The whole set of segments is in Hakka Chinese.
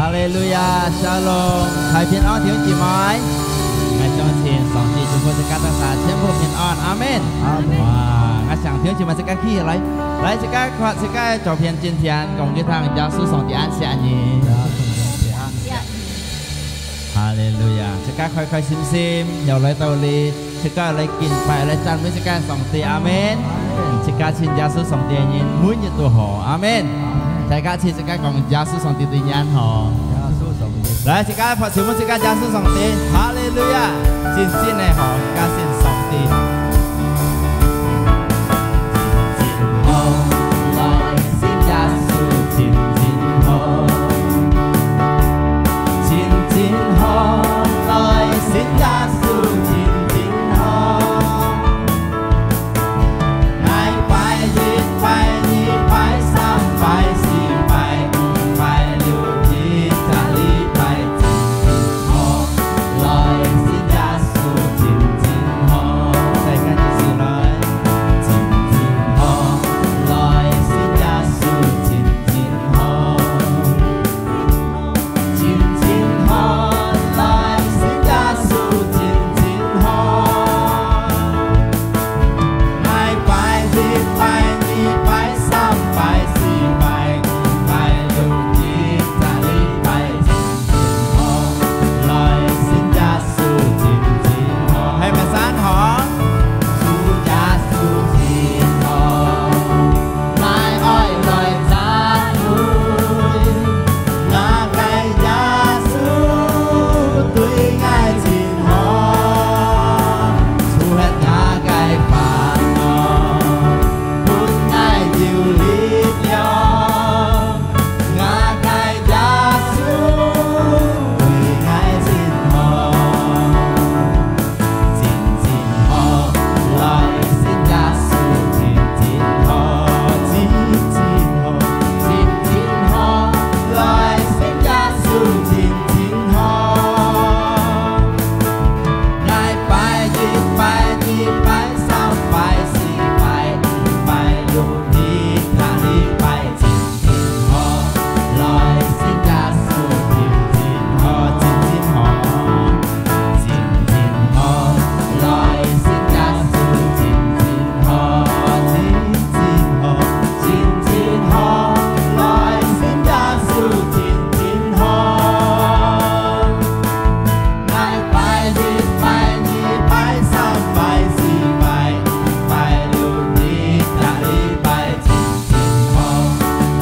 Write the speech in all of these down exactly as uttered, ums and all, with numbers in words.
哈利路亞，Shalom，大家平安，弟兄姊妹。𠊎相信上帝祝福自家大家全部平安，阿門。阿門。哇，𠊎想弟兄姊妹自家起來，來，自家看自家左片，今天講一堂耶穌上帝恁惜你。哈利路亞，自家開開心心，又來到這 自家來敬拜，來讚美自家上帝，阿門。自家信耶穌上帝个人，每日都好，阿門。大家一齊自家講，耶穌上帝對你恁好。來，自家拍手分自家耶穌上帝，哈利路亞！真真个好，自家信上帝。真真好，來信耶穌，真真好。 真真好，來信耶穌，真真好。𠊎拜一、拜二、拜三、拜四、拜五、拜六、日，逐禮拜，真真好，來信耶穌，真真好。大家一齊來，真真好，來信耶穌，真真好。 真真好，來信耶穌，真真好。𠊎拜一、拜二、拜三、拜四、拜五、拜六、日，逐禮拜，真真好，來信耶穌，真真好。係毋係恁好？主耶穌真好。 𠊎愛來讚美，𠊎个耶穌對𠊎真好，除忒𠊎个煩惱，分𠊎有力量。𠊎个耶穌對𠊎真好。 真真好，來信耶穌，真真好，真真好，真真好，來信耶穌，真真好。𠊎拜一、拜二、拜三、拜四、拜五、拜六、日，逐禮拜 真真好，來信耶穌，真真好，真真好，真真好，來信耶穌，真真好，真真好，真真好，來信耶穌，真真好。 𠊎拜一、拜二、拜三、拜四、拜五、拜六、日，逐禮拜，真真好，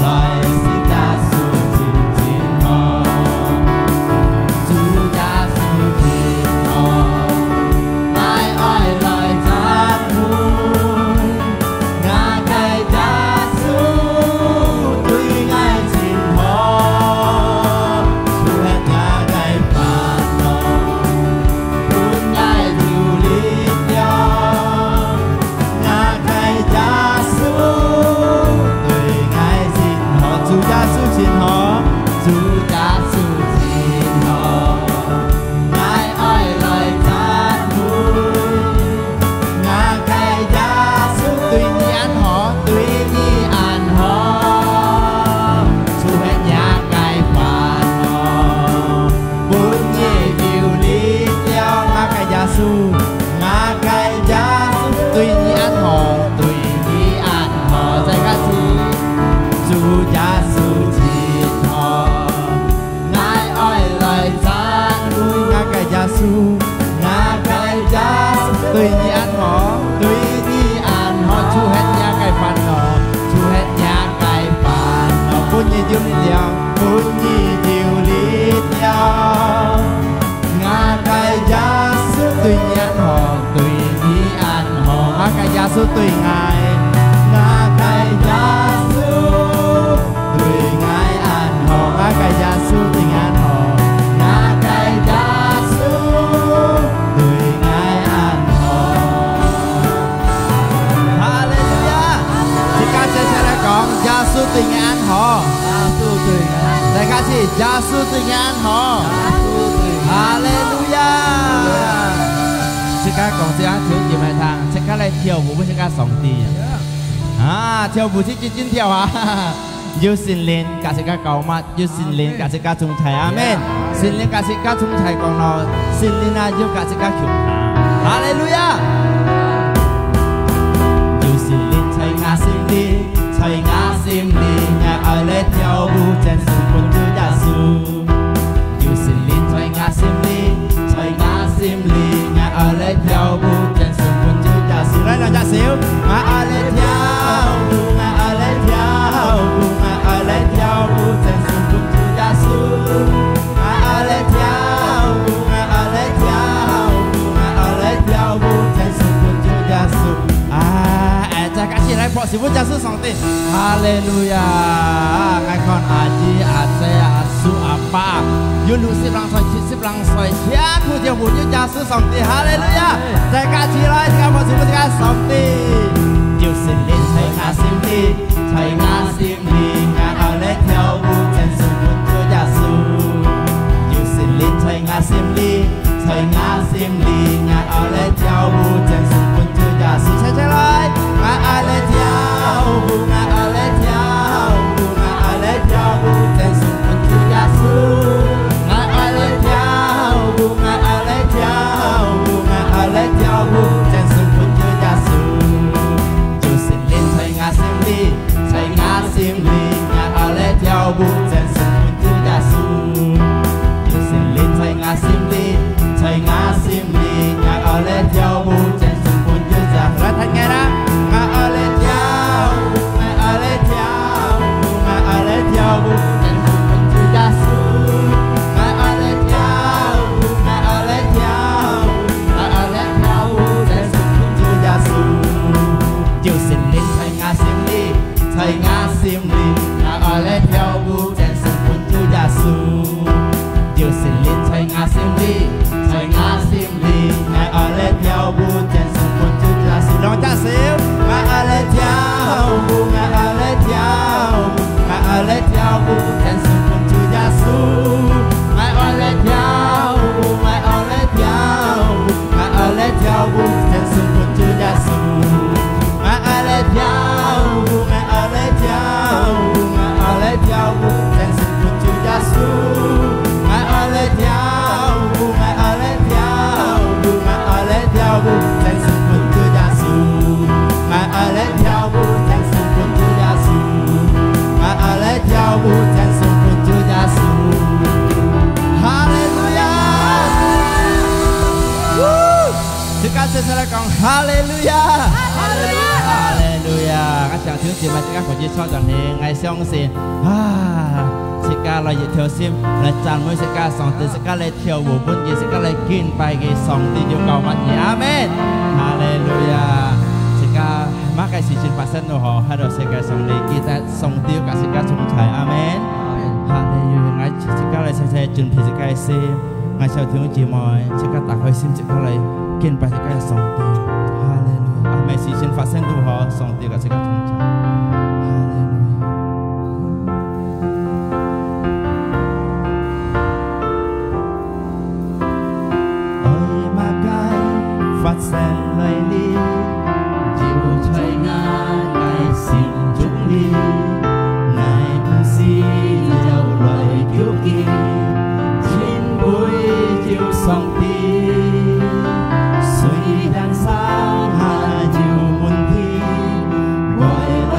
來信耶穌，真真好，主耶穌真好，𠊎愛來讚美。 𠊎个耶穌對𠊎真好，除忒𠊎个煩惱，分𠊎有力量。𠊎个耶穌對𠊎真好，主耶穌真好，主耶穌真好。 𠊎愛來讚美，𠊎个耶穌對你恁好，對你恁好，除忒若个煩惱，分你有力量。𠊎个耶穌，𠊎个耶穌對你恁好，對你恁好，再一次，主耶穌真好。 𠊎愛來讚美𠊎个耶穌，𠊎个耶穌對你恁好，對你恁好，除忒若个煩惱，除忒若个煩惱，分你有力量，分你有力量。𠊎个耶穌對你恁好，對你恁好，𠊎个耶穌對𠊎，𠊎个耶穌 對𠊎恁好，𠊎个耶穌對𠊎恁好，𠊎个耶穌對𠊎恁好。哈利路亞！自家接下來講，耶穌對𠊎恁好。耶穌對𠊎恁好。大家一起，耶穌對𠊎恁好。耶穌對𠊎恁好。哈利路亞！自家講，自家跳起來聽，自家來跳舞，分自家上帝啊！啊，跳舞，自己緊跳啊！有聖靈甲自家膏抹，有聖靈甲自家同在，阿門。聖靈甲自家同在講咯，聖靈啊，有甲自家共下。哈利路亞！有聖靈在𠊎心裡，在𠊎心裡，𠊎愛來跳舞，讚頌分主耶穌。 有聖靈在𠊎心裡，在𠊎心裡，𠊎愛來跳舞，讚頌分主耶穌。來，兩隻手。𠊎愛來跳舞，𠊎愛來跳舞，𠊎愛來跳舞，讚頌分主耶穌。𠊎愛來跳舞，𠊎愛來跳舞，𠊎愛來跳舞，讚頌分主耶穌。啊，哎，再加起來，拍手分耶穌上帝。 哈利路亞！𠊎看阿姨、阿姊、阿叔、阿伯，有六十零歲、七十零歲，全部就分主耶穌上帝。哈利路亞！再加起來，自家拍手分自家上帝。有聖靈在𠊎心裡，在𠊎心裡，𠊎愛來跳舞，讚頌分主耶穌。有聖靈在𠊎心裡， 在𠊎心裡，𠊎愛來跳舞，讚頌分主耶穌。齊齊來！𠊎愛來跳舞，𠊎愛來跳舞，𠊎愛來跳舞，讚頌分主耶穌。𠊎愛來跳舞，𠊎愛來跳舞，𠊎愛來跳舞，讚頌分主耶穌。有聖靈在𠊎心裡，在𠊎心裡，𠊎愛來跳舞，讚頌分主耶穌。 有聖靈在𠊎心裡，在𠊎心裡，𠊎愛來跳舞，讚頌分主耶穌。來，聽見啦！𠊎愛來跳舞，𠊎愛來跳舞，𠊎愛來跳舞，讚頌分主耶穌。𠊎愛來跳舞，𠊎愛來跳舞，𠊎愛來跳舞，讚頌分主耶穌。有聖靈在𠊎心裡， 在𠊎心裡，𠊎愛來跳舞，讚頌分主耶穌。有聖靈在𠊎心裡，在𠊎心裡，𠊎愛來跳舞，讚頌分主耶穌。兩隻手，𠊎愛來跳舞，𠊎愛來跳舞，𠊎愛來跳舞，讚頌分主耶穌。𠊎愛來跳舞，𠊎愛來跳舞，𠊎愛來跳舞，讚頌分主耶穌。 𠊎愛來跳舞，𠊎愛來跳舞，𠊎愛來跳舞，讚頌分主耶穌。𠊎愛來跳舞，𠊎愛來跳舞，𠊎愛來跳舞，讚頌分主耶穌。𠊎愛來跳舞，讚頌分主耶穌。𠊎愛來跳舞，讚頌分主耶穌。哈利路亞！ 自家齊齊來講，哈利路亞！哈利路亞！哈利路亞！𠊎想弟兄姊妹，自家可以坐等呢，𠊎相信啊，自家來一條心，來讚美自家上帝，自家來跳舞分佢，自家來敬拜佢，上帝就膏抹你。阿門！哈利路亞！自家麼个事情發生都好，在這世界上你記得上帝有甲自家同在。阿門！哈利路亞！𠊎自家來齊齊準備自家个心。 𠊎想弟兄姊妹，自家打開心，自家來敬拜自家个上帝。哈利路亞！啊，麼个事情發生都好，上帝甲自家同在。哈利路亞！愛麼个發生來臨，就在𠊎，𠊎心中裡。 𠊎毋需要來求佢，因為有上帝。雖然生活有問題，愛來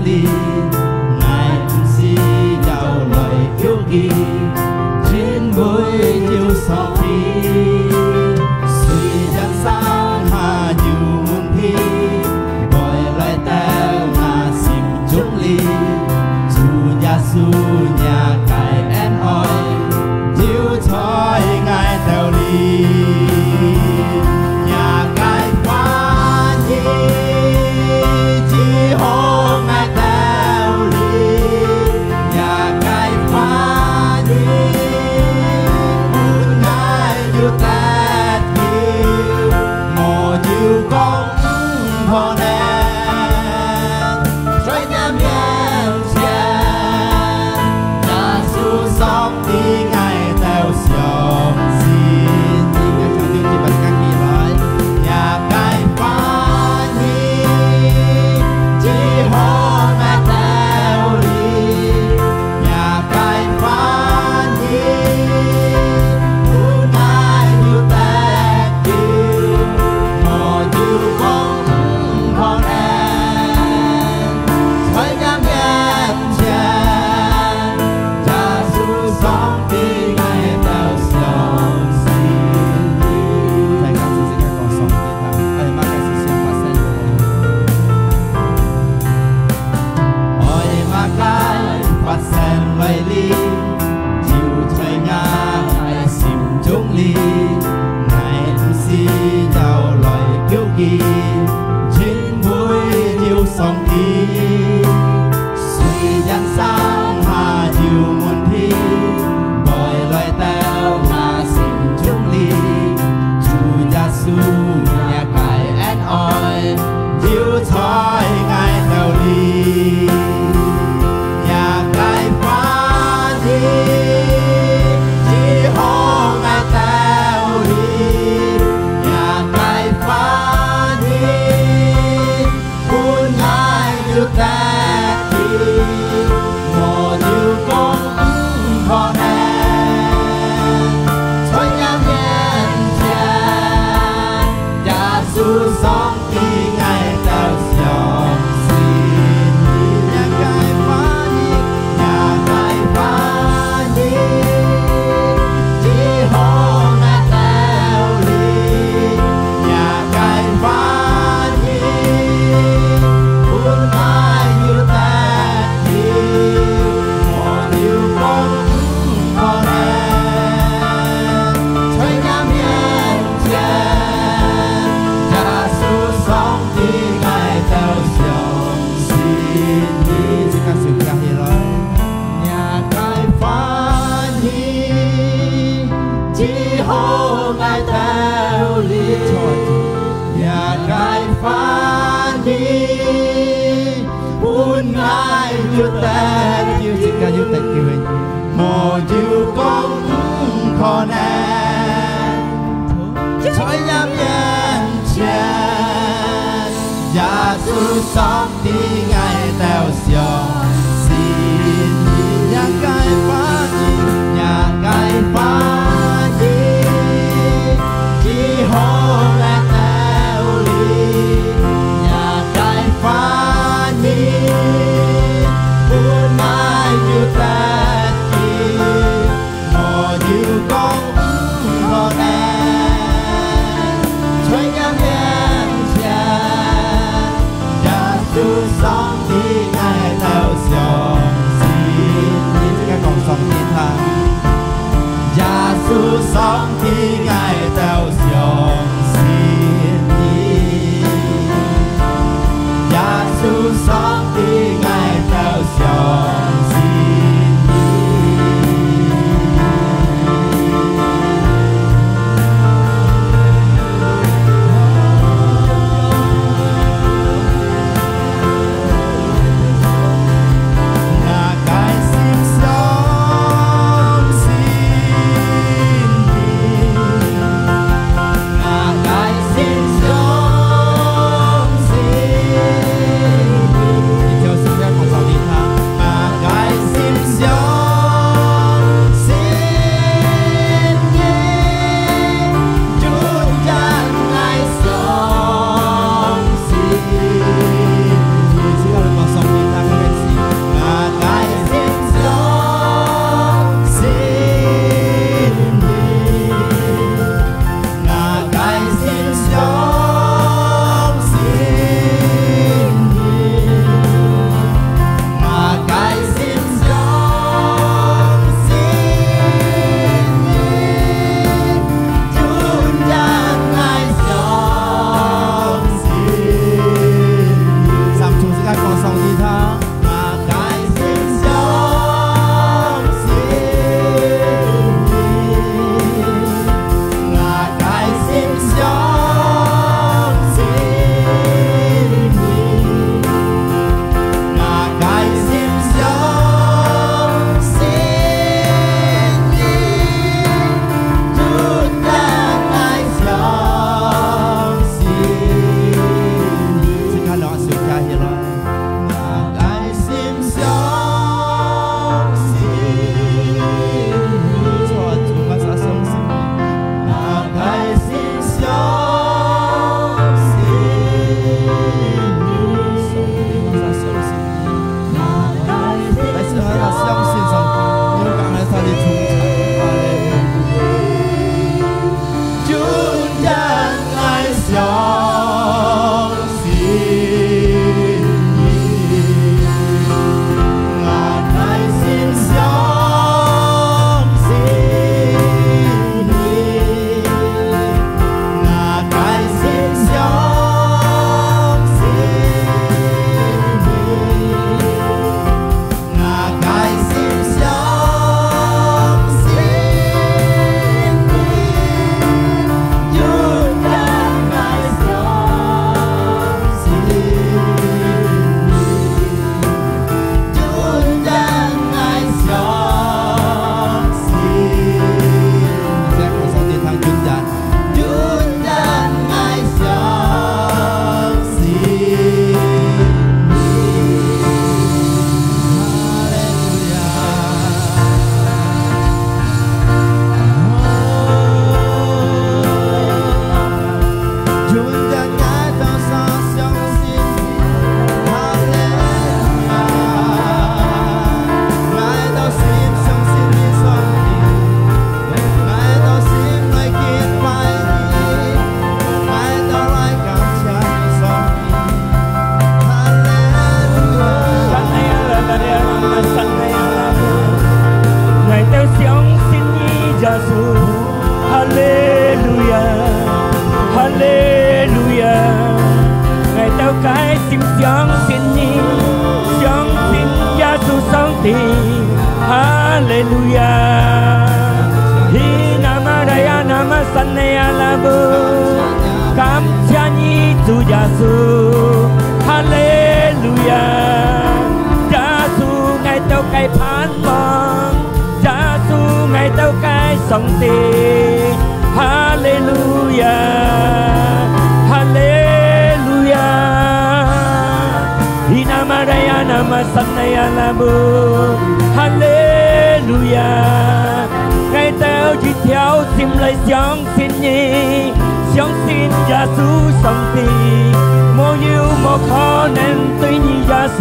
，𠊎毋需要來求佢，因為有上帝。雖然生下有問題，會來到𠊎心中裡，主耶穌若个恩愛，就在𠊎兜裡。若个話語，治好𠊎兜裡。 若个話語，分𠊎有得救，無有講毋可能。在若面前，耶穌上帝，𠊎兜相信。若个話語， 治好𠊎兜裡。若个話語，分𠊎有得救，無有講毋可能。在若面前，耶穌上帝，𠊎兜相信。再講一次，講上帝。 愛麼个發生來臨，就在𠊎心中裡。𠊎毋需要來求佢，因為有上帝。雖然生下有問題，會來到𠊎心中裡，主耶穌若个恩愛， 就在𠊎兜裡。若个話語，治好𠊎兜裡。若个話語，分𠊎有得救，無有講毋可能。在若面前，耶穌上 帝，𠊎兜相信你。若个話語，若个話語，治好𠊎兜裡。若个話語，分𠊎有得救，無有講 可能。在若面前，耶穌上帝，𠊎兜相信你。自家手舉起來。若个話語，治好𠊎兜裡。若个話語， 分𠊎有得救，自家有得救个，無有講毋可能。在若面前，耶穌上帝，𠊎兜相信你。若个話語，若个話語， 治好𠊎兜裡。若个話語，分𠊎有得救，無有講毋可能。在若面前， 耶穌上帝，𠊎兜相信你。自家講上帝聽。耶穌上帝，𠊎兜相信你。耶穌上帝，𠊎兜相信你。Sanayalabu，感谢你，主耶稣，哈利路亚！耶稣，𠊎兜个盼望，耶稣，𠊎兜个上帝，哈利路亚，哈利路亚！Hinamarayanamasannayalabu，哈利路亚！ 𠊎兜一条心来相信你，相信耶稣上帝，無有無可能对你耶稣。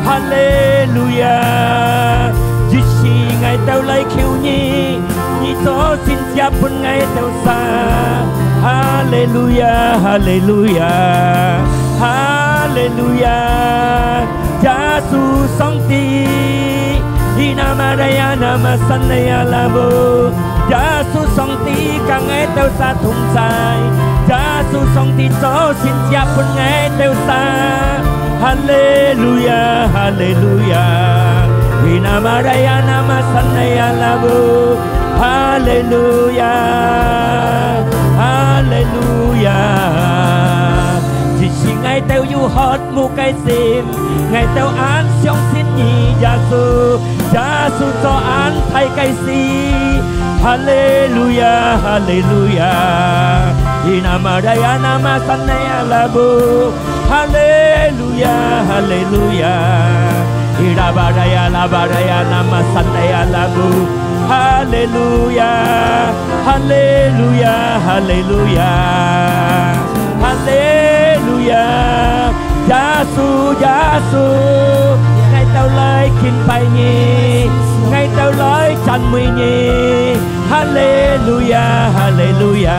哈利路亚！一时𠊎兜来求你，你做神蹟分𠊎兜儕。哈利路亚，哈利路亚，哈利路亚！ 耶稣上帝，Hinamarayanamasannayalabu，耶稣上帝，佮𠊎兜儕同在，耶稣上帝做神蹟分𠊎兜儕。哈利路亚，哈利路亚，Hinamarayanamasannayalabu，哈利路亚，哈利路亚。一时𠊎兜有渴 慕个心，𠊎兜恁相信你，耶稣，耶稣做恁大个事。哈利路亚，哈利路亚，Hinamarayanamasannayalabu，哈利路亚，哈利路亚，Hinamarayalabarayanamasannayalabu，哈利路亚，哈利路亚，哈利路亚。 哈利路亚！耶稣，耶稣，𠊎兜來敬拜你，𠊎兜來讚美你。哈利路亚，哈利路亚！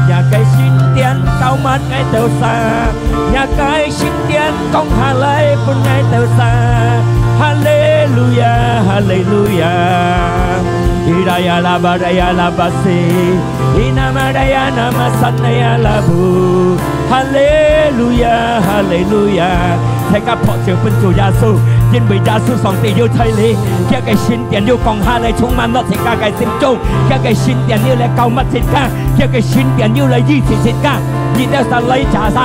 若个神殿膏抹𠊎兜儕，若个神殿降下來分𠊎兜儕。哈利路亚，哈利路亚！Hirayalabarayalabasi。 Hinamarayanamasannayalabu。哈利路亚，哈利路亚！大家拍手分主耶稣，因为耶稣上帝又在哩，佢个神殿又降下来，充满了自家个心中，佢个神殿又来膏抹自家，佢个神殿又来医治自家。你兜儕來遮儕，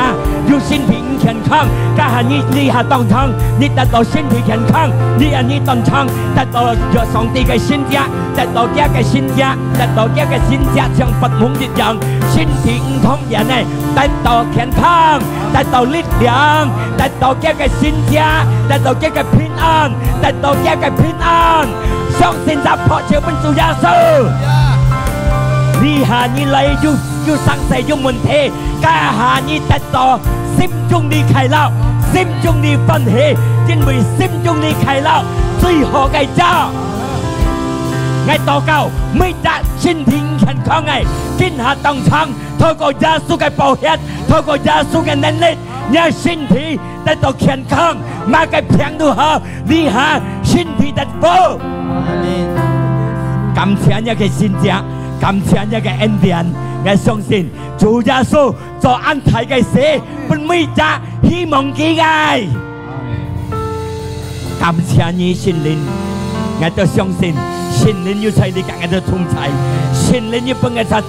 有身体毋健康，這下你這下當場，你得到身體健康，你啊你當場得到上帝个神蹟，得到佢个神蹟。 得到佢个神蹟像發夢一樣，身體毋通病个，得到健康，得到力量，得到佢个神蹟，得到佢个平安，得到佢个平安。相信就拍手分主耶稣。這下你來有，有生死有問題，這下你得到心中个快樂，心中个歡喜，因為心中个快樂最好个藥。𠊎禱告，每隻 身體健康个，今下當場，透過耶穌个寶血，透過耶穌个能力，若身體得到健康，麼个病都好，這下身體得福。阿們。感謝若个神蹟，感謝若个恩典，𠊎相信主耶穌做恁大个事，分每隻希望佢个。 感謝你，聖靈。𠊎兜相信，聖靈有在這个𠊎兜同在，聖靈有分𠊎兜，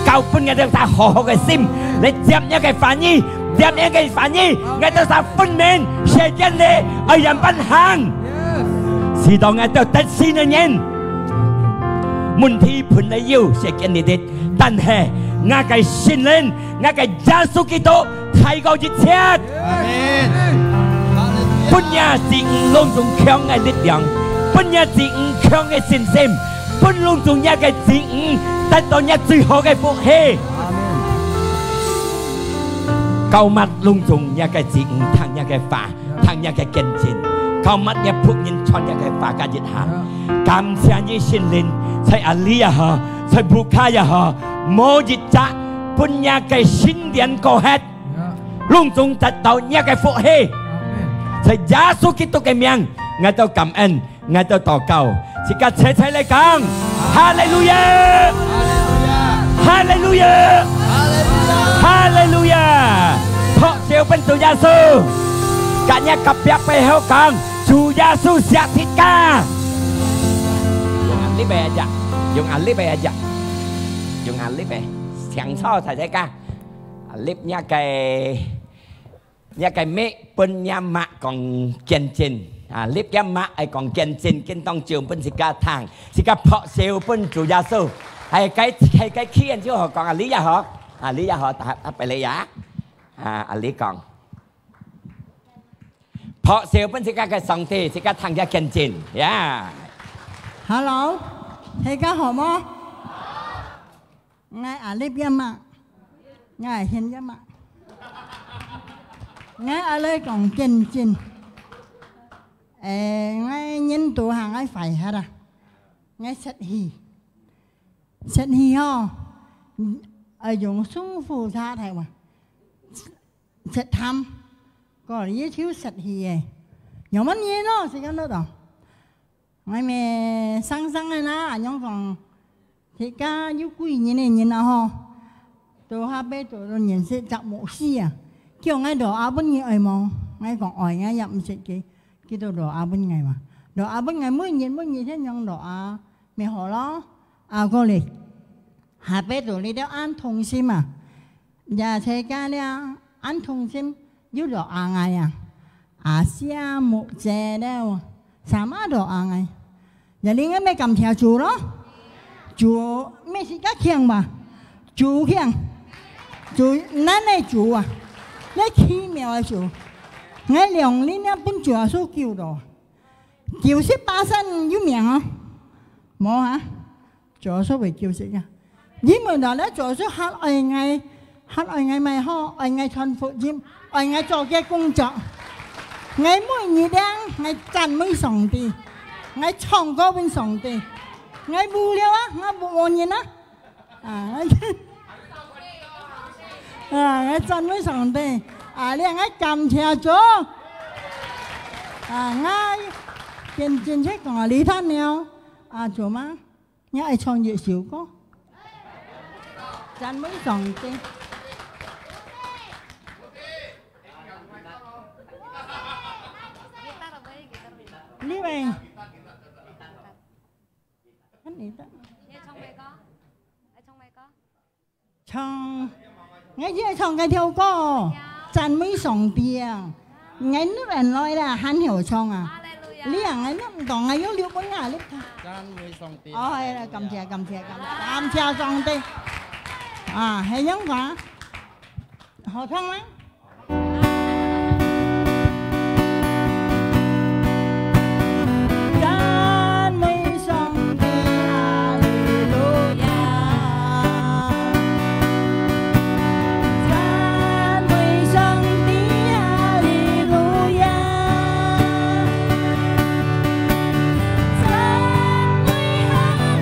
教分𠊎兜好好个心，來接若个話語，接若个話語，𠊎兜儕分明，世間裡愛仰般行。使到𠊎兜得勝个人，問題本來有，世間裡的，但係𠊎个聖靈，𠊎个耶穌基督， 大過一切。阿們。哈利路亞。分若子女攏總強个力量，分若子女強个信心，分攏總若个子女得到若最好个福氣。阿們。膏抹攏總若个子女聽若个話，聽若个見證，膏抹若僕人傳若个話个一下。感謝你聖靈，在阿里也好，在屋下也好，無一隻 分若个神殿過忒，攏總得到若个福氣。在耶穌基督个名，𠊎兜感恩，𠊎兜禱告，自家齊齊來講：哈利路亞！哈利路亞！哈利路亞！拍手分主耶穌，佮若隔壁背後講：主耶穌惜自家。用阿里背啊，用阿里背啊。用阿立个，請坐在這个，阿立若个，若个麥分若媽講見證，啊，立若媽愛講見證，見當晝分自家聽，自家拍手分主耶穌。係，該，係，該企人就好講，阿立也好，阿立也好，打，打畀你呀。啊，阿立講。 拍手分自家个上帝，自家聽佢見證，呀。Hello，大家好無？𠊎阿立阿媽，𠊎阿賢阿媽，𠊎愛來講見證。誒，𠊎年度下𠊎壞忒啊，𠊎失去，失去吼，愛用上火車个話。 食淡，過了就食去个。仰般人咯，時間到到。𠊎乜生生个啦，恁樣講，自家有幾年个人啊吼，到下背到到認識隻牧師啊，叫𠊎doa分佢愛無？𠊎講愛，𠊎也毋識佢，佢就doa分𠊎嘛。Doa分𠊎，每日每日恁樣doa，乜好咯。啊，過了，下背到你兜恁痛心啊！ 也自家了恁痛心，又doa𠊎啊，阿舍、牧者了，sama doa𠊎。也恁樣乜感謝主咯。主乜自家慶嘛，主慶，主，咱个主啊，這奇妙个主，𠊎兩輪也分主耶穌救到，九十巴仙有命哦，無啊？ 主耶穌會救世界。因為哪裡主耶穌還愛𠊎，還愛𠊎麼个好，愛𠊎傳福音，愛𠊎做个工作。𠊎每日咧，𠊎讚美上帝，𠊎唱歌分上帝。𠊎無聊啊，𠊎無，無人啊。啊，啊，𠊎讚美上帝。啊，這𠊎感謝主。啊，𠊎真，真正講啊，你聽了，啊，做麼？ 你愛唱一首歌，讚美上帝。你喂，看你的。你愛唱麼个歌？愛唱麼个歌？ 唱，𠊎就愛唱該條歌，讚美上帝啊！𠊎錄恁耐啦，還曉唱啊！哈利路亞！你啊，𠊎錄毋到，𠊎用錄音啊，你看。讚美上帝！哦，係啦，感謝，感謝，感謝，感謝上帝！啊，係恁樣講啊？好唱嗎？ 讚美上帝，哈利路亞！讚美上帝，哈利路亞！讚美，哈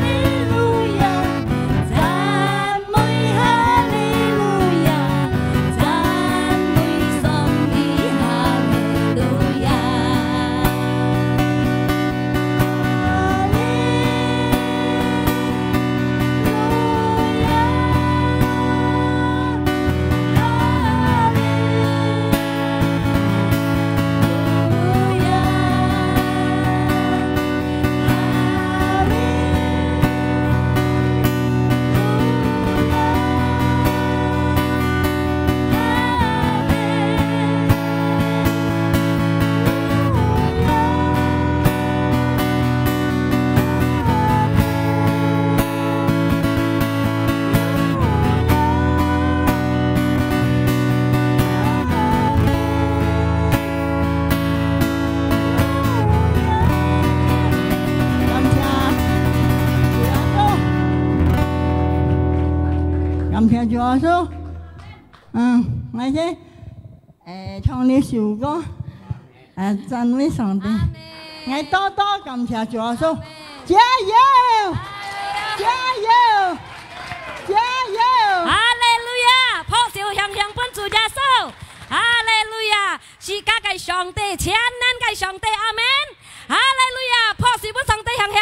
利路亞！ 讚美哈利路亞，讚美上帝哈利路亞。哈利路亞，哈利路亞。 感謝主耶穌，感謝主耶穌。嗯，𠊎先，誒，唱這首歌，誒，讚美上帝。阿們。𠊎多多感謝主耶穌。阿們。加油！哈利路亞！加油！加油！哈利路亞！拍手響響分主耶穌！哈利路亞！ 自家个上帝，全能个上帝，阿們。哈利路亞，拍手分上帝響響。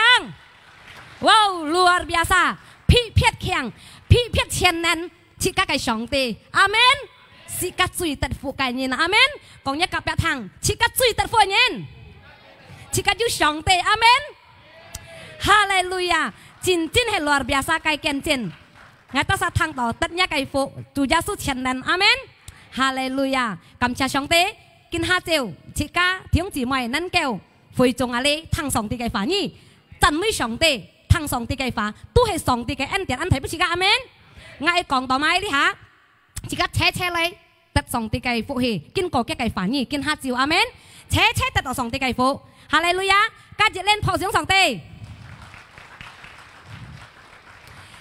Wow，luar biasa，特別強，特別全能，自家个上帝，阿們。自家最得福个人，阿們。講一个別聽，自家最得福个人，自家有上帝，阿們。哈利路亞，真真係luar biasa个見證。𠊎兜儕聽到得若个福，主耶穌全能，阿門。哈利路亞！感謝上帝，今下晝自家弟兄姊妹能夠會眾啊哩聽上帝个話語，讚美上帝，聽上帝个話，都係上帝个恩典，恩典不是个，阿門。𠊎愛講到麼个哩哈？自家齊齊來得上帝个福氣，經過佢个話語，今下晝，阿門。齊齊得到上帝个福，哈利路亞！加一輪拍掌上帝。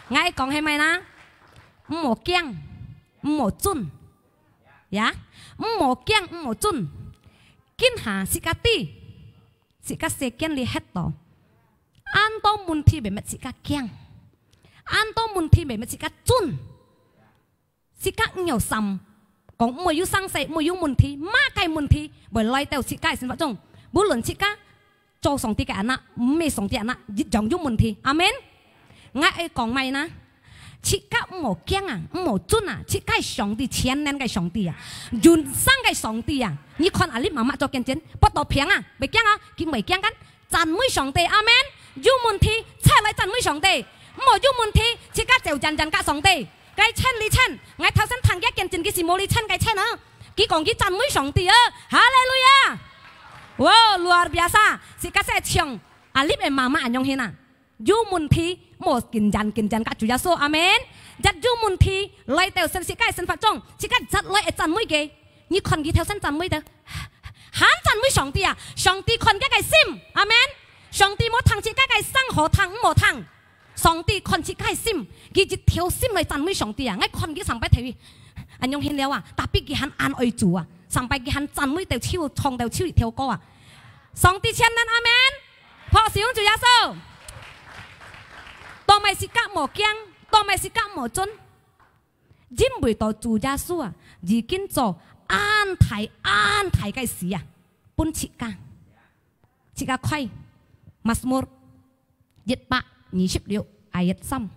𠊎講係麼个呢？毋好驚，毋好顫，呀，毋好驚，毋好顫。今下自家知，自家世間裡歇到，恁多問題乜乜自家驚，恁多問題乜乜自家顫。自家毋曉想，講毋會有生事，毋會有問題，麼个問題會來到自家个生活中。無論自家 做上帝个anak，毋係上帝anak，一樣有問題。阿門。𠊎愛講麼个呢？自家毋好驚啊，毋好顫啊，自家係上帝全能个上帝啊，永生个上帝啊。你看啊，你媽媽做見證，發到病啊，袂驚啊，佢毋會驚kan。讚美上帝，阿門。有問題，才來讚美上帝，毋好有問題，自家走遠遠甲上帝。 該請你請，𠊎頭先聽佢見證，佢係無你請个請啊。佢講佢讚美上帝啊，哈利路亞！哇，luar biasa！自家識像Alip个媽媽恁樣形啊，有問題，莫緊張緊張甲主耶穌，阿門。一有問題，來到自家个生活中，自家一來會讚美佢。你看佢頭先讚美个，還讚美上帝啊！上帝看佢个心，阿門。上帝無聽自家个聲好聽毋好聽。 上帝看自家个心，佢一條心來讚美上帝啊！𠊎看佢上擺頭，恁樣形了啊，tapi佢還恁愛主啊，上擺佢還讚美到手，唱到手一條歌啊！上帝全能，阿門！拍手主耶穌！做麼个自家無驚，做麼个自家無顫，因為到主耶穌啊，已經做恁大恁大个事啊，分自家，自家開，Mazmur 一百二十六，ayat三。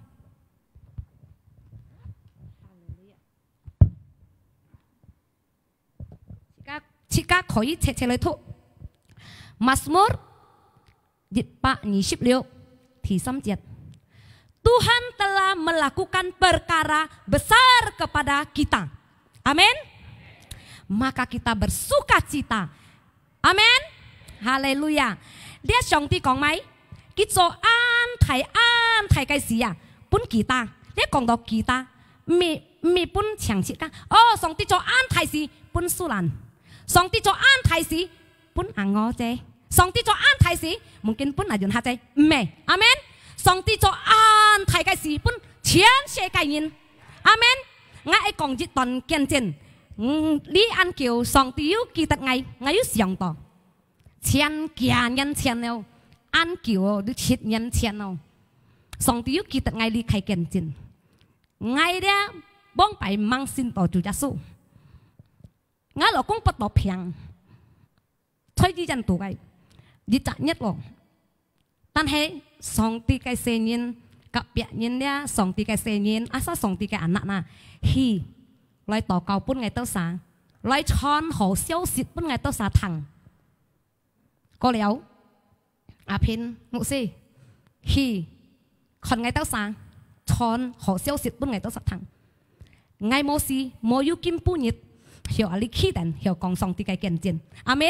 自家，自家可以切切來讀。Mazmur一百二十六，第三節。Tuhan telah melakukan perkara besar kepada kita. Amin. Maka kita bersukacita. Amin. Haleluya. 這上帝講麼个？佢做恁大恁大个事啊，分kita。這講到kita，毋係，毋係分淨自家。哦，上帝做恁大事，分蘇蘭。上帝做恁大事，分阿娥姐。上帝做恁大事，mungkin分阿雲霞姐。毋係。阿門。上帝做恁大个事，分全世界人。阿門。 𠊎愛講一段見證。嗯，這恁久，上帝有記得𠊎，𠊎有想到，前幾年前了，恁久哦，都七年前哦，上帝有記得𠊎這个見證。𠊎這往擺吂信到主耶穌。𠊎老公發到病， 在醫院肚个一隻月咯。但係上帝个細人，甲別人這上帝个細人，asal上帝个anak啊，去來禱告分𠊎兜儕，來傳好消息分𠊎兜儕聽。過了，阿平牧師去 看𠊎兜儕，傳好消息分𠊎兜儕聽。𠊎無事，無有今晡日，曉啊，你去等，曉講上帝个見證。阿門。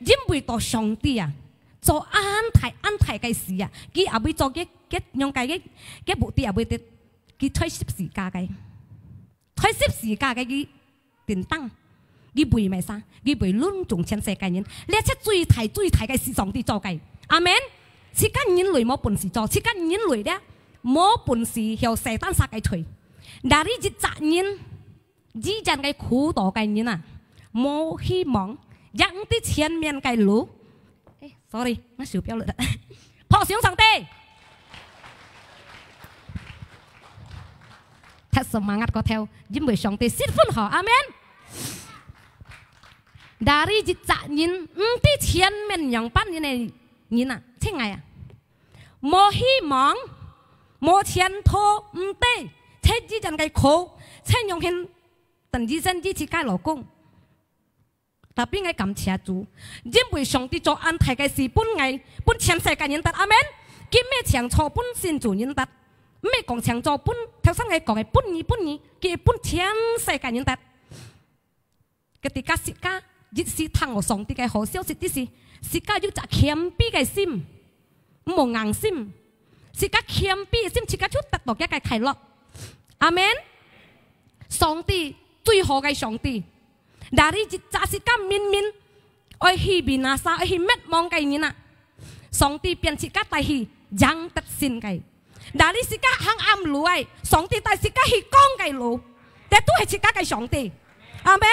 因為到上帝啊，做恁大恁大个事啊，佢也會做个，个樣个，个，个目的也會得，佢在十字架个。 在十字架个佢叮噹，佢為麼儕？佢為攏總全世界人。這係最大最大个事上帝做个。阿門。自家人類無本事做，自家人類這無本事曉Satan儕个罪。Dari一隻人，以前个苦道个人啊，無希望，也毋知前面个路。誒，sorry，𠊎手錶落。拍手上帝。 忒semangat過頭，因為上帝十分好，阿門。Dari一隻人，毋知前面樣般人个人啊，像𠊎啊，無希望，無前途，毋知，在醫院个苦，在用心等醫生醫自家老公。 Tapi𠊎感謝主，因為上帝做恁大个事分𠊎，分全世界人得，阿門。今日清楚分信主人得，毋係講淨做分，頭先𠊎講个分你分你，佢分全世界人得。Ketika自家一時聽到上帝个好消息之時，自家有隻謙卑个心，毋好硬心。自家謙卑个心，自家就得到佢个快樂。阿門。上帝最好个上帝，Dari一隻自家明明愛去binasa，愛去滅亡个人啊，上帝變自家帶去贏得勝个。Dari自家行暗路个，上帝帶自家去光个路，這都係自家个上帝。阿門。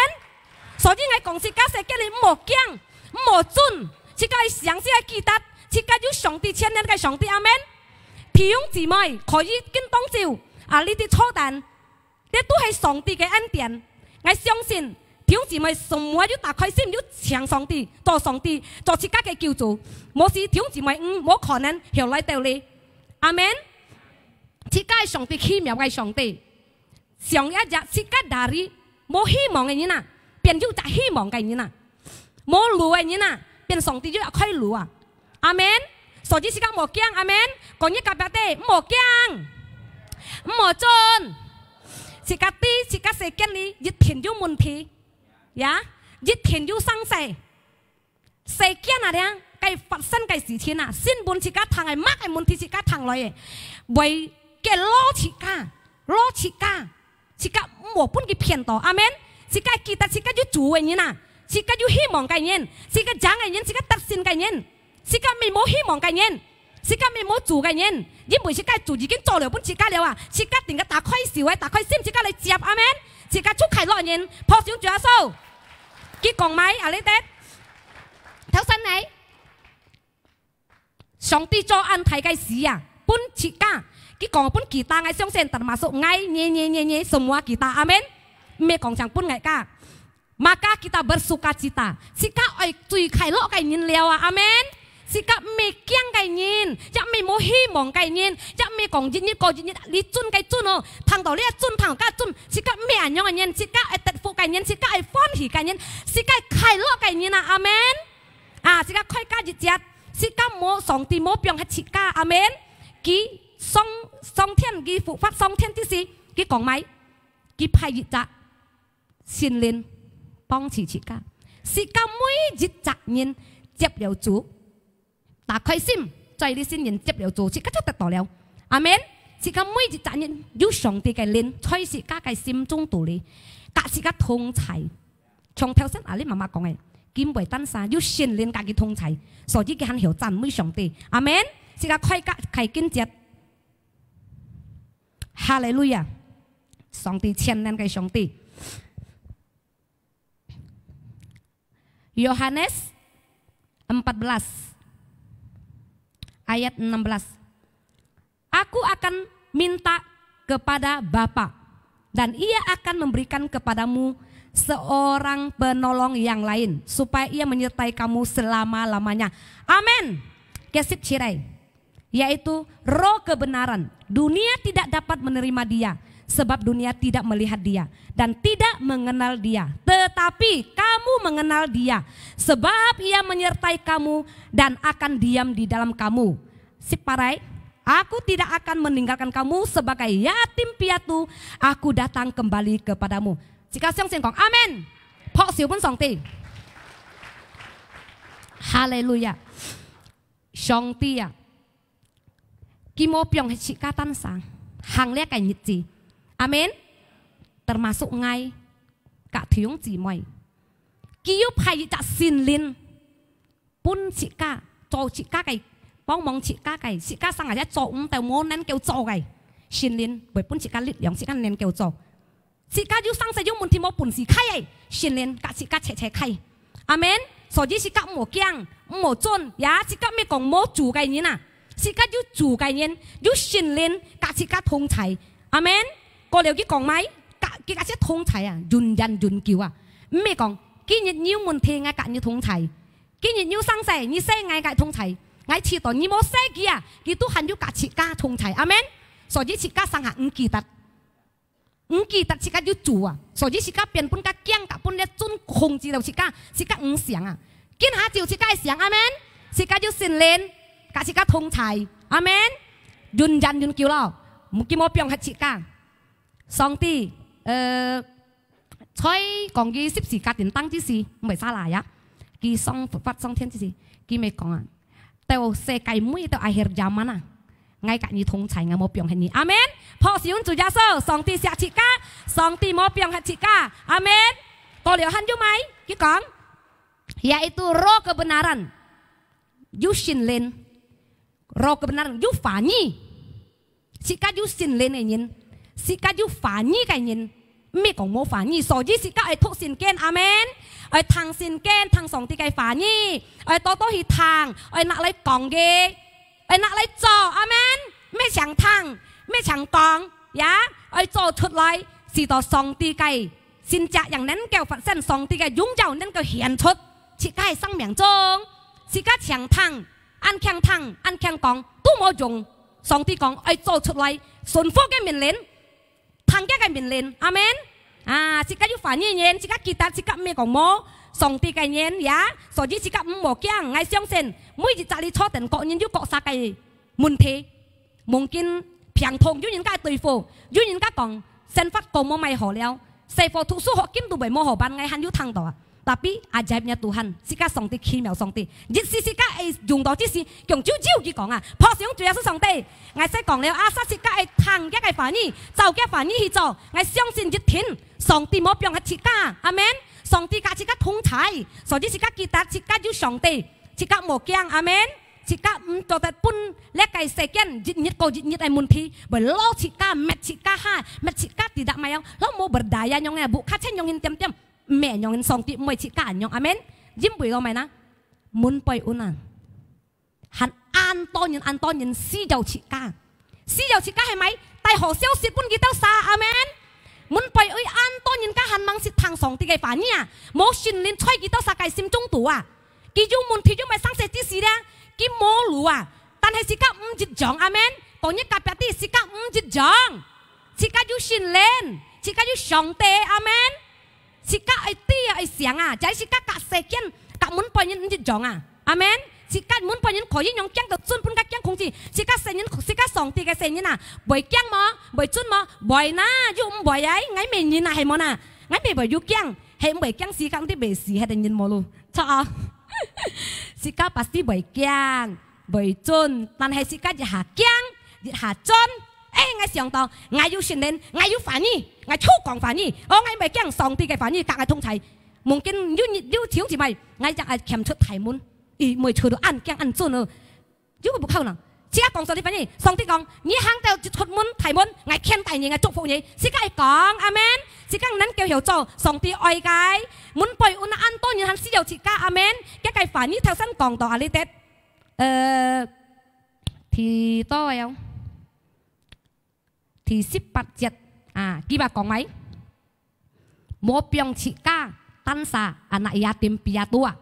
所以𠊎講自家世界裡毋好驚，毋好顫，自家愛常時愛記得，自家有上帝全能个上帝。阿門。弟兄姊妹，可以跟當晝啊，你兜坐等， 這都係上帝个恩典。𠊎相信，弟兄姊妹，semua有打開心，有請上帝，做上帝，做自家个救主。無係弟兄姊妹，嗯，無可能曉來到哩。阿門。自家係上帝奇妙个上帝，上一日自家dari無希望个人啊，變有隻希望个人啊。 無路个人啊，變上帝又愛開路啊。阿門。所以自家莫驚，阿門。講你隔壁个，莫驚，莫顫。自家知，自家世界裡一定有問題，呀，一定有生事。世間啊，這該發生个事情啊，新聞自家聽个，麼个問題自家聽來个，會結落自家，落自家。 自家毋好分佢騙到，阿門。自家記得，自家有主个人啊，自家有希望个人，自家贏个人，自家得勝个人，自家毋係無希望个人，自家毋係無主个人，因為自家主已經做了分自家了啊，自家定个打開手个，打開心，自家來接，阿門。自家出快樂个人，拍手主耶穌。佢講麼个啊？你得，頭先呢？ 上帝做恁大个事啊，分自家，佢講分kita，𠊎相信termasuk𠊎，你，你，你，你，semua kita，阿門。毋係講淨分𠊎家。Maka kita bersukacita，自家愛最快樂个人了啊，阿門。自家毋係驚个人，也毋係無希望个人，也毋係講一日過一日，你顫个顫哦，聽到你也顫，聽到个顫，自家毋係恁樣个人，自家愛得福个人，自家愛歡喜个人，自家愛快樂个人啊，阿門。 啊，自家開價一節，自家無上帝無放忒自家，阿門。佢上，上天，佢復活上天之時，佢講麼个？佢派一隻聖靈幫助自家，自家每一隻人接了主，打開心，在你心人接了主，自家就得到了。阿門。自家每一隻人有上帝个靈在自家个心中肚裡，佮自家同在。 像頭先阿里媽媽講个，佢毋會單儕，有聖靈佮佢同在，所以佢還曉讚美上帝。阿門。自家開價，開經節。哈利路亞！上帝全能个上帝。Yohanes empat belas ayat enam belas. Aku akan minta kepada Bapa, dan Ia akan memberikan kepadamu seorang penolong yang lain, supaya Ia menyertai kamu selama-lamanya. Amin. Kesip cirai, yaitu Roh kebenaran. Dunia tidak dapat menerima Dia, sebab dunia tidak melihat Dia dan tidak mengenal Dia. Tetapi kamu mengenal Dia, sebab Ia menyertai kamu dan akan diam di dalam kamu. Siparai, aku tidak akan meninggalkan kamu sebagai yatim piatu, aku datang kembali kepadamu. 自家相信講，阿門。拍手分上帝。哈利路亞。上帝啊，佢無放忒自家單儕，行這个日子。阿門。Termasuk𠊎，佮弟兄姊妹，佢有派一隻聖靈 分自家，做自家个，幫忙自家个，自家生下做毋到無能夠做个，聖靈會分自家力量，自家能夠做。自家有生事有問題無本事開个，聖靈佮自家齊齊開。阿門。所以自家毋好驚，毋好顫，也自家毋係講無主个人啊，自家有主个人，有聖靈佮自家同在。阿門。過了佢講麼个？佮，佢佮自家同在啊，永遠永久啊。毋係講，今日你有問題，𠊎佮你同在。 今日你有生事，你死𠊎，𠊎同在。𠊎知道你無死佢啊，佢都還有佮自家同在。阿門。所以自家生下毋記得，毋記得自家有主啊。所以自家變分該驚，佮分這顫控制到自家，自家毋想啊。今下就自家會想，阿門。自家有聖靈，佮自家同在。阿門。永遠永久咯。佢無放忒自家。上帝，呃，在講佢十字架頂當之時，毋係salah呀，佢上，發上天之時，佢乜講啊，到世界尾，到akhir zaman啊，𠊎佮你同在，𠊎無放忒你。阿門。拍手分主耶穌，上帝惜自家，上帝無放忒自家。阿門。過了還有無？佢講，yaitu Roh kebenaran，有聖靈，Roh kebenaran，有話語。 自家有聖靈个人，自家有話語个人，毋係講無話語，所以自家愛讀聖經，阿門。愛聽聖經，聽上帝个話語，愛多多去聽，愛拿來講个，愛拿來做，阿門。毋係淨聽，毋係淨講，呀，愛做出來，使到上帝个神蹟也能夠發生，上帝个榮耀能夠顯出自家个生命中，自家淨聽，恁強聽，恁強講，都無用。上帝講，愛做出來，順服个命令，聽佢个命令。阿門。啊，自家有話語个人，自家記得，自家毋係講無，上帝个人呀，所以自家毋好驚。𠊎相信，每一隻你坐等，各人有各儕个問題，mungkin病痛，有人家對付，有人家講，生活過無麼好了，細伙讀書學金都會無好辦，𠊎還有聽到啊。 Tapi ajaibnya Tuhan，自家上帝奇妙上帝，一時自家會用到，一時用久久佢講啊，拍手主耶穌上帝，𠊎先講了啊，煞自家會聽佢个話語，照佢話語去做，𠊎相信一定上帝無放忒自家，阿門。上帝佮自家同在，所以自家記得自家有上帝，自家無驚，阿門。自家毋做得分這个世間一日過一日个問題，會老自家，搣自家下，搣自家tidak mau，老無berdaya樣个，buka錢樣形點點。 毋係恁樣，上帝毋會自家恁樣，阿門。因為做麼个呢？門背有啊，還恁多人，恁多人需要自家，需要自家係麼个？帶好消息分佢兜儕，阿門。門背有恁多人家還吂識聽上帝个話語啊，無聖靈在佢兜儕个心中肚啊。佢有問題，有麼个生事之時咧，佢無路啊。但係自家毋一樣，阿門。講你隔壁知，自家毋一樣，自家有聖靈，自家有上帝，阿門。 自家愛知啊，愛想啊，就係自家佮世間、佮門背人毋一樣啊。阿門。自家門背人可以用驚到準分佢驚控制，自家細人，自家上帝个細人啊，會驚無？會準無？會啦，又毋會啊，𠊎乜人啊，係無啦？𠊎乜會有驚，係毋會驚死，講你會死，係等人無路，著啊。自家pasti會驚，會準，但係自家一下驚，一下準， 誒，𠊎想到，𠊎有聖靈，𠊎有話語，𠊎就講話語。哦，𠊎毋會驚，上帝个話語佮𠊎同在。Mungkin有日，有朝一擺，𠊎正愛牽出大門，佢毋會出到恁驚恁顫哦。有無可能？自家講上帝話語，上帝講，你行到一出門大門，𠊎牽帶你，𠊎祝福你。自家愛講，阿門。自家能夠曉做上帝愛个，門背有恁多人還需要自家，阿門。這个話語頭先講到啊，你得，呃，第多少？ 第十八節啊，佢話講麼个？無放自家單儕，anak yatim piatu啊，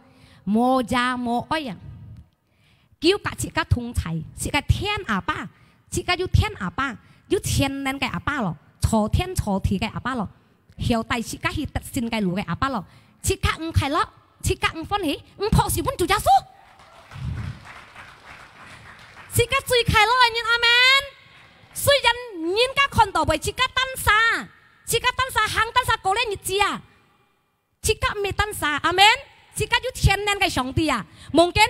無爺無哀啊。佢有佮自家同在，自家天阿爸，自家有天阿爸，有全能个阿爸咯，造天造地个阿爸咯。 曉帶自家去得勝个路个阿爸咯，自家毋快樂，自家毋歡喜，毋拍手分主耶穌。自家最快樂个人，阿門。雖然人家看到會自家單儕，自家單儕行單儕過个日子啊，自家毋係單儕，阿門。自家有全能个上帝啊，mungkin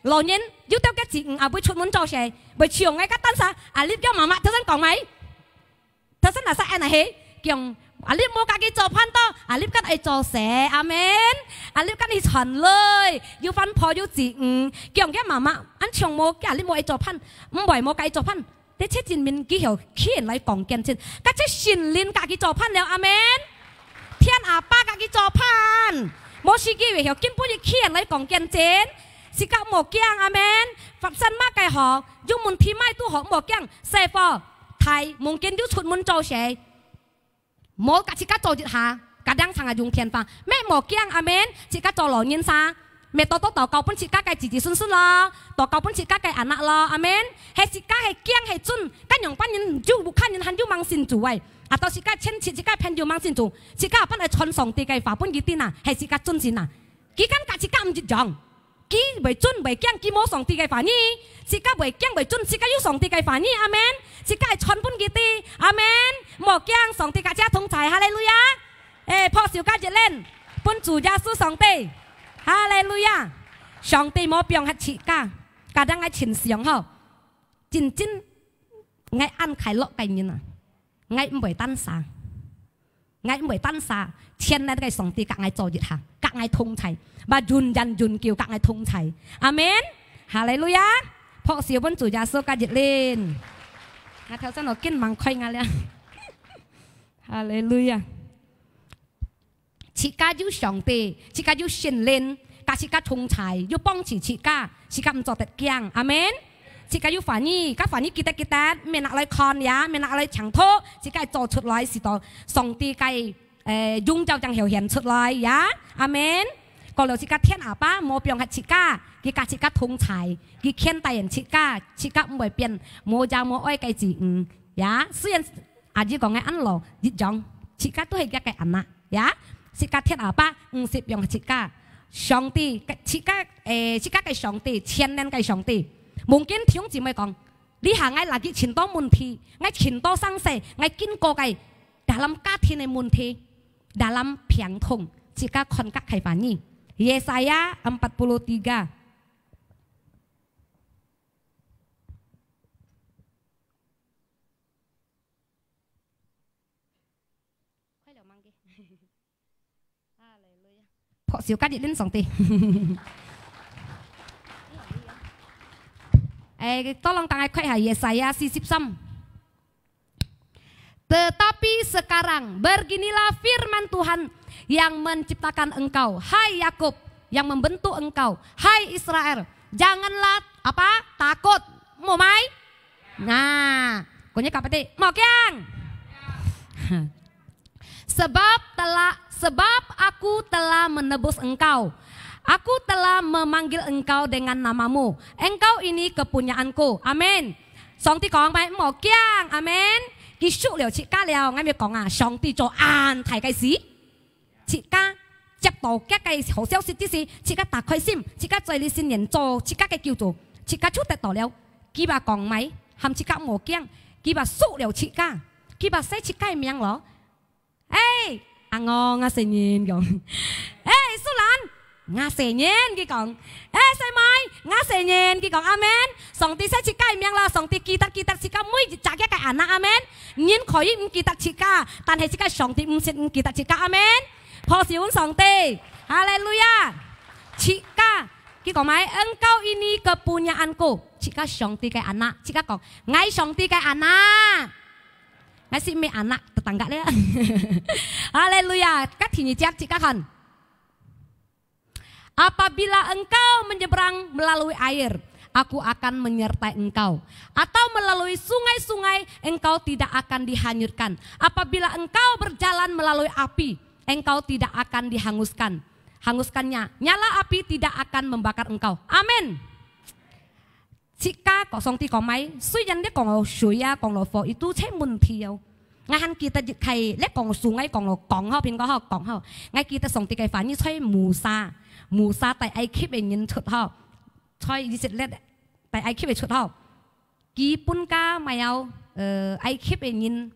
老人有兜个子女啊，會出門做事，會像𠊎个單儕，啊，你个媽媽頭先講麼个？ 頭先那儕恁樣係，講，啊，你無佮佢做伴到，啊，你跟愛做事，阿門。啊，你跟佢傳來，有番婆有子女，講佢媽媽，恁像無，啊，你無愛做伴，毋會無佮佢做伴。這切證明佢曉去人來講見證，佮這聖靈佮佢做伴了，阿門。天阿爸佮佢做伴，無時機會曉根本佢去人來講見證，自家莫驚，阿門。發生麼个好，有問題麼个都好，莫驚，細伙。 大，mungkin有出門做事，無佮自家做一下，kadang常啊用電話，乜莫驚，阿門。自家做老人儕，乜多多禱告分自家个子子孫孫咯，禱告分自家个anak咯，阿門。係自家係驚係顫，該樣般人有屋下人還有吂信主个，啊，到自家親戚、自家朋友吂信主，自家有辦法傳上帝个話分佢聽啊，係自家尊敬啊。佢敢佮自家毋一樣。佢會顫會驚，佢無上帝个話語。自家會驚會顫，自家有上帝个話語。阿門。自家會傳分佢知。阿門。莫驚，上帝甲自家同在。哈利路亞。誒，拍手甲熱烈，分主耶穌上帝。哈利路亞。上帝無放忒自家，kadang𠊎盡想吼，真真，𠊎恁快樂个人啊，𠊎毋會單儕。 𠊎毋會單儕，全能个上帝甲𠊎做一下，甲𠊎同在，永遠永久甲𠊎同在。阿門。哈利路亞。拍手分主耶穌甲熱烈。𠊎頭先我緊忙開𠊎了。哈利路亞。自家有上帝，自家有聖靈，甲自家同在，有幫助自家，自家毋做得驚。阿門。自家有話語，甲話語記得記得，免拿來看呀，免拿來搶偷，自家做出來，使到上帝个 誒，榮耀正顯現出來呀。阿門。過了自家天阿爸，無放忒自家，佢甲自家同在，佢牽帶人自家，自家毋會變無家無愛个子女呀。雖然阿姨講个恁老一樣，自家都係佢个anak呀。自家天阿爸毋識放忒自家，上帝，自家，誒，自家个上帝，全能个上帝。Mungkin弟兄姊妹講，這下𠊎lagi盡多問題，𠊎盡多生死，𠊎經過个 dalam家庭个問題，dalam病痛，自家看甲開話語。Yesaya empat puluh tiga。拍手甲一輪上帝。誒，tolong等𠊎開下Yesaya四十三。 Tetapi sekarang, beginilah firman Tuhan yang menciptakan engkau, hai Yakub, yang membentuk engkau, hai Israel. Janganlah, apa? Takut. Mau mai? Nah, kunyit kapati, mau kiang. Sebab telah, sebab aku telah menebus engkau. Aku telah memanggil engkau dengan namamu. Engkau ini kepunyaanku. Amin. 上帝講：「毋好驚，阿門。」佢贖了自家了，𠊎咪講啊，上帝做恁大个事，自家接到這个好消息之時，自家打開心，自家在你身邊做自家个救主，自家就得到了。佢話講：「毋好，喊自家毋好驚。」佢話贖了自家，佢話寫自家个名咯。 誒，阿哥，𠊎承認，講。誒，素蘭，𠊎承認，佢講。誒，細妹，𠊎承認，佢講。阿門。上帝寫自家个名啦，上帝記得，記得自家每一隻个anak，阿門。人可以毋記得自家，但係自家上帝毋識毋記得自家，阿門。拍手分上帝，哈利路亞。自家，佢講：「Mai，engkau ini kepunyaanku。」自家上帝个anak，自家講：「𠊎上帝个anak。」 𠊎係咩anak，tetangga了。哈利路亞！甲第二節，自家看。Apabila engkau menyeberang melalui air, aku akan menyertai engkau. Atau melalui sungai-sungai, engkau tidak akan dihanyutkan. Apabila engkau berjalan melalui api, engkau tidak akan dihanguskan. Hanguskannya, nyala api tidak akan membakar engkau. Amin. 自家講上帝講：「Mai，雖然你講到水啊，講到火，佢都係問題哦。」𠊎還記得一開，你講sungai，講到江吼，蘋果吼，江吼。𠊎記得上帝个話語在Musa，Musa帶埃及个人出吼，在以色列帶埃及个出吼，佢分家嘛要，呃，埃及个人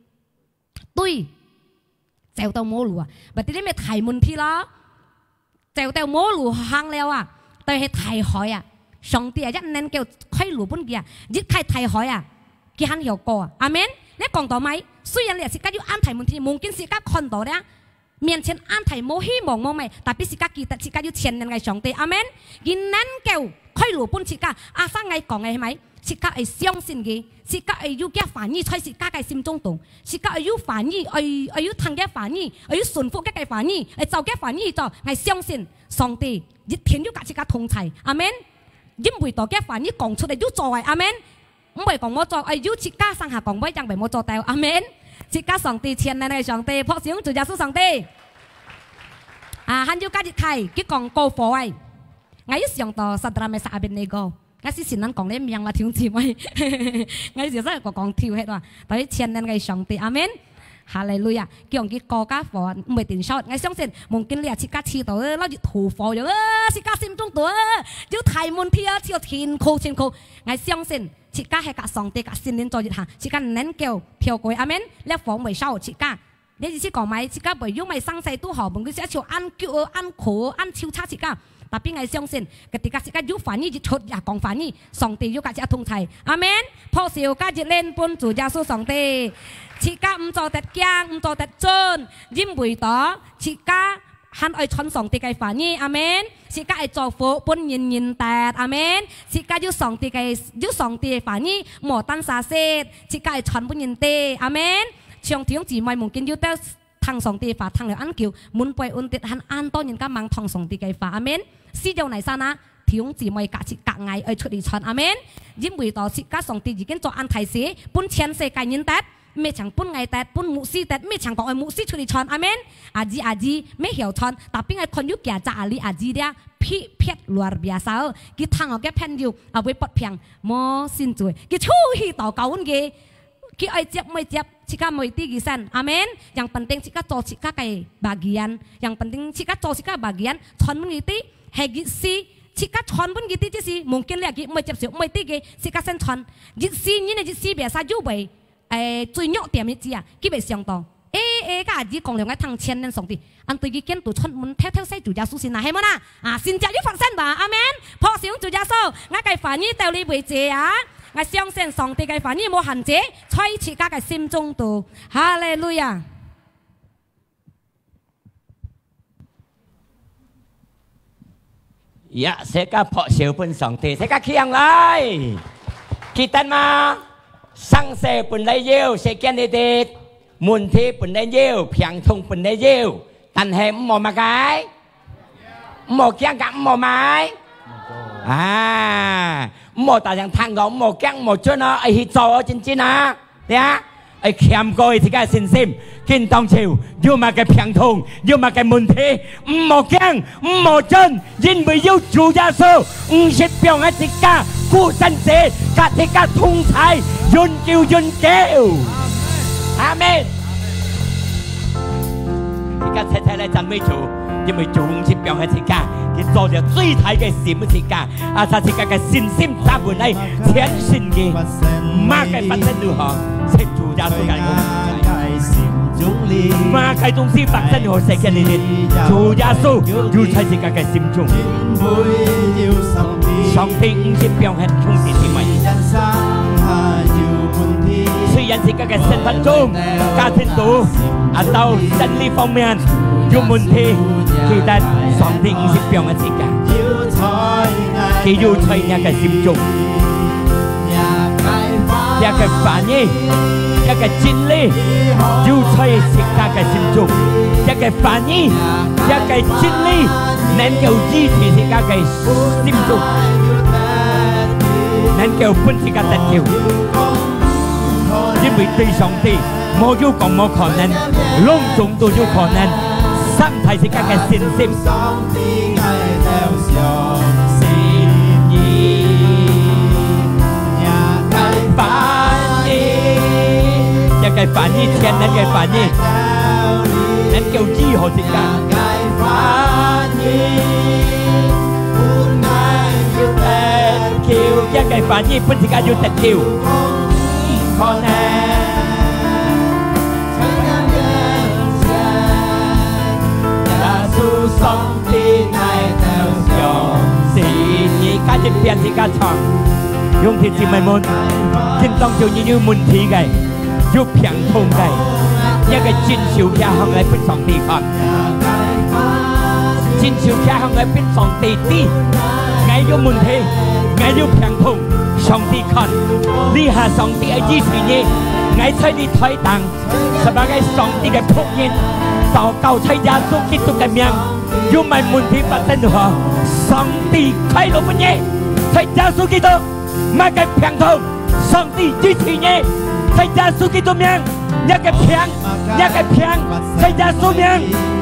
對，走到無路啊，berarti這咩大問題咯。走到無路行了啊，就係大海啊。上帝啊，一能夠開路分佢啊，一開大海啊，佢還曉過啊。阿門。你講到咩？雖然你自家有恁大問題，mungkin自家看到了，面前恁大無希望無咩，tapi自家記得自家有全能个上帝。阿門。佢能夠開路分自家，asal𠊎講个係咪？ 自家愛相信佢，自家愛有佢个話語在自家个心中肚，自家愛有話語，愛，愛有聽佢个話語，愛有順服佢个話語，愛照佢个話語去做。𠊎相信上帝一定有甲自家同在。阿門。因為到佢个話語講出來有做个，阿門。毋會講無做，愛有自家上下講，毋會因為無做到。阿門。自家上帝全能个上帝，拍手主耶穌上帝。啊，還有加一題，佢講過火个。 𠊎又想到Sadrak、Mesak、Abednego。𠊎時時能講這名啦，弟兄姊妹。𠊎有時講講跳忒啦，但係全能个上帝，阿門。哈利路亞！叫佢高加火，毋會定燒。𠊎相信，mungkin這自家祈禱，呃，摎一團火樣，呃，自家心中肚，呃，有大問題啊，就千苦千苦。𠊎相信，自家係佮上帝、佮聖靈做一下，自家能夠跳過。阿門。這火毋會燒自家。你意思講麼个？自家會有麼个生死都好，mungkin自家就恁久哦，恁苦哦，恁愁差自家。 Tapi𠊎相信，ketika自家有話語一出，也講話語，上帝有佮自家同在。阿門。拍手加一輪分主耶穌上帝。自家毋做得驚，毋做得顫，因為到自家還愛傳上帝个話語。阿門。自家愛祝福分人人得。阿門。自家有上帝个，有上帝个話語，莫單儕食，自家愛傳分人得。阿門。像弟兄姊妹，mungkin有兜 聽上帝話聽了恁久，門背穩定，還恁多人家吂聽上帝个話。阿門。需要哪儕呢？弟兄姊妹，自家自家愛出去傳。阿門。因為到自家上帝已經做恁大事，分全世界人得，毋係淨分𠊎得，分牧師得，毋係淨講愛牧師出去傳。阿門。阿姨阿姨，毋曉傳，tapi𠊎看有幾隻阿姨阿姨咧，特別luar biasa哦。佢聽哦，佢朋友啊，會發病，無信主，佢出去禱告問佢。 佢愛接毋愛接，自家毋會知佢先。阿門。Yang penting自家做自家个bagian，yang penting自家做自家个bagian，傳分佢知，係意思，自家傳分佢知，只是mungkin這佢毋會接受，毋會知佢，自家先傳。意思，你个意思biasa就會，誒，最弱點一隻啊，佢會想到，誒，誒，該阿姨講了，𠊎聽千年上帝， 恁對佢見到出門，偷偷使主耶穌先啊，係無啦？啊，神蹟有發生吧？阿門。拍手主耶穌，𠊎个話語到這為止啊！𠊎相信上帝个話語無限制，在自家个心中肚。哈利路亞！呀，自家拍手分上帝，自家企起來。記得嗎？生死本來有，世間裡的問題本來有，病痛本來有，但係毋好麼个？ 毋好驚，敢毋好麼个？啊，毋好大聲聽講，毋好驚，毋好顫哦，愛去做哦，真真啊，對啊，愛謙卑自家个信心，今當晝有麼个病痛，有麼个問題，毋好驚，毋好顫，因為有主耶穌，毋識放下自家，孤身者，佮自家同在，永久永久。阿門。 自家齊齊來讚美主，因為主毋識放下自家，佢做了最大个事分自家，啊，使自家个信心站穩來，全信佢，麼个發生如何，在主耶穌个同在。麼个東西發生如何，世間裡面，主耶穌有在自家个心中。上帝毋識放下兄弟姊妹。雖然自家个生活中， 家庭肚，啊，到生理方面有問題，記得上帝毋識放下自家，佢有在若个心中。這个話語，這个真理，有在自家个心中。這个話語，這个真理，能夠醫治自家个心中，能夠分自家得救。因為對上帝 無有講無可能，攏總都有可能。上帝自家个信心。這个話語，全能个話語，能夠醫好自家。這个話語分自家有得救。 可能。耶穌上帝愛到上，是你家己變自家唱。兄弟姊妹們，今當晝你有問題个，有病痛个，這个伸手擎䟘來分上帝看。 伸手擎䟘來分上帝知，𠊎有問題，𠊎有病痛，上帝看，這下上帝愛醫治你，𠊎在你台頂，十八个上帝个僕人，禱告在耶穌基督个名，有麼問題發生好，上帝開路分你，在耶穌基督。 麼个病痛，上帝醫治你，在耶穌基督名，若个病，若个病，在耶穌名，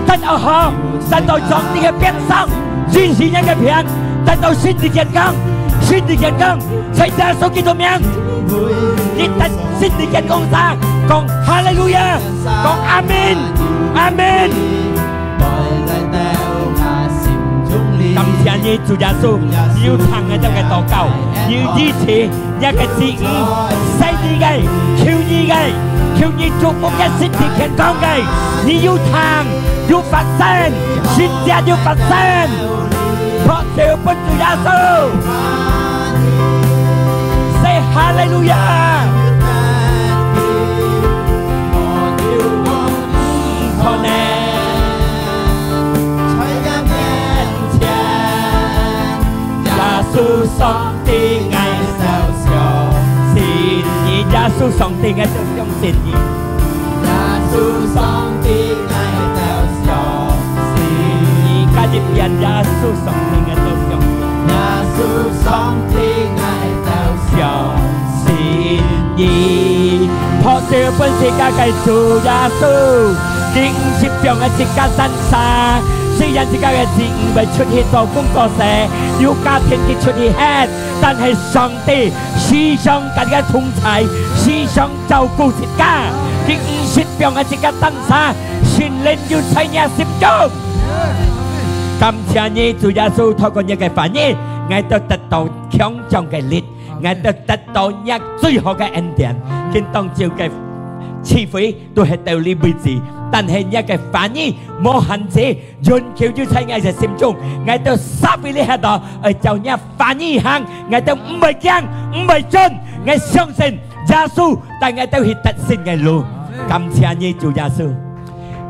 得到好，得到上帝个鞭傷，醫治若个病，得到身體健康，身身體健康，在耶穌基督名，你得身體健康啥？講哈利路亞，講阿門，阿門。感謝你，主耶穌，你有聽𠊎兜个禱告，你有醫治這个子女，細你个、求你个，求你祝福个身體健康个，你有聽，有發生，神蹟有發生。 拍手分主耶穌。Say哈利路亞。可能在你面前，耶穌上帝，𠊎兜相信你，耶穌上帝，𠊎兜相信你。 耶穌上帝，𠊎兜相信。你加一遍，耶穌上帝，𠊎兜相信。耶穌上帝，𠊎兜相信你。拍手分自家个主耶穌，佢毋識放个自家單儕，雖然自家个子女會出去做工作事，有家庭佢出去歇，但係上帝時常佮自家同在，時常 照顧自家，佢毋識放个自家單儕，聖靈有在若心中。感謝你，主耶穌，透過你个話語，𠊎兜得到強壯个力，𠊎兜得到若最好个恩典。今當晝个聚會都係到這為止，但係你个話語無限制，永久有在𠊎个心中。𠊎兜煞飛你歇到，愛照你話語行，𠊎兜毋會驚，毋會顫，𠊎相信耶穌 帶𠊎兜去得勝个路。感謝你，主耶穌。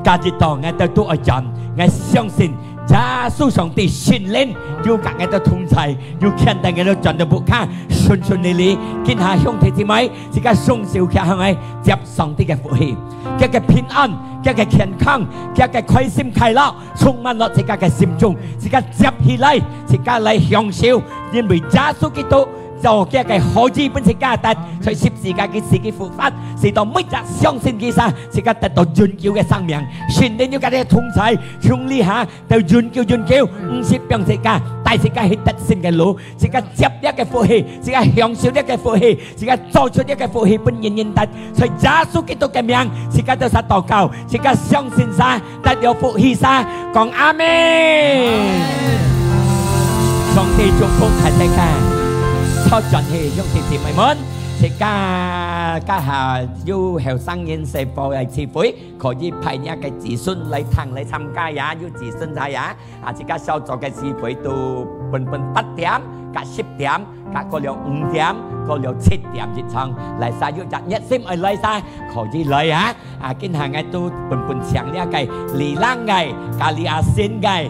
今日到𠊎兜都愛轉，𠊎相信耶穌上帝聖靈有佮𠊎兜同在，有牽帶𠊎兜轉到屋下，順順利利。今下兄弟姊妹，自家雙手擎䟘來，接上帝个福氣，佢个平安，佢个健康，佢个開心快樂，充滿落自家个心中，自家接起來，自家來享受，因為耶穌基督 做佢个好意分自家得，在十字架佢死佢復活，使到每隻相信佢儕，自家得到永久个生命。聖靈有佮你同在，從這下到永久永久，毋識放自家，帶自家去得勝个路，自家接這个福氣，自家享受這个福氣，自家做出這个福氣分人人得。在耶穌基督个名，自家兜儕禱告，自家相信儕， 得了福氣儕，講阿們。上帝祝福大自家。坐轉去，兄弟姊妹們，自家這下有後生人細伙个聚會，可以派若个子孫來聽來參加呀，有子孫在呀。啊，自家小組个聚會都分分八點、佮十點、佮過了五點、過了七點一場，來儕有隻熱心愛來儕，可以來啊。 啊，今下𠊎都分分請這个里蘭个、加里亞新个，誒，